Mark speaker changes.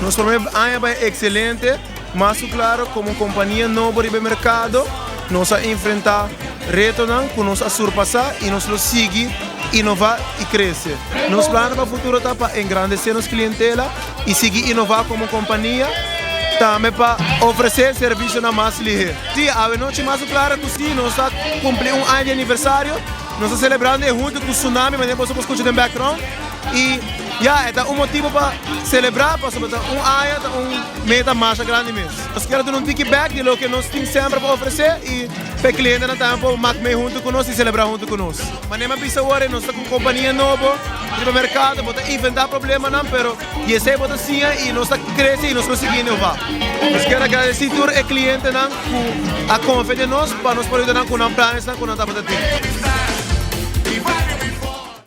Speaker 1: Nos prome aña a bay excelente, mas cu claro como compania nobo riba e mercado nos a enfrenta retonan cu nos a surpasa y nos lo sigui inova y crece. Nos plannan pa futuro ta pa engrandece nos clientela y sigui inova como compania, tambe pa ofrece servicionan mas lihe. Si, awenochi mas cu claro cu si nos ta cumpli un aña di aniversario, nos ta celebrando e hunto cu Tsunami manera boso por scucha den background. Y ya, e ta un motibo pa celebra pasobra ta un aña ta un meta masha grandi mes. Nos kier a duna un tiki bek di loke nos tin semper pa ofrece y pa e clientenan tambe por mak mee hunto cu nos y celebra hunto cu nos. Manera mi a bisa awor, nos ta cu un compania nobo riba mercado, bo ta inventa problemanan pero di esey bo ta siña y nos ta crece y nos lo sigui innova. Nos kier a gradeci tur e clientenan cu a confia den nos pa nos por yuda nan cu nan planesnan cu nan tabata tin.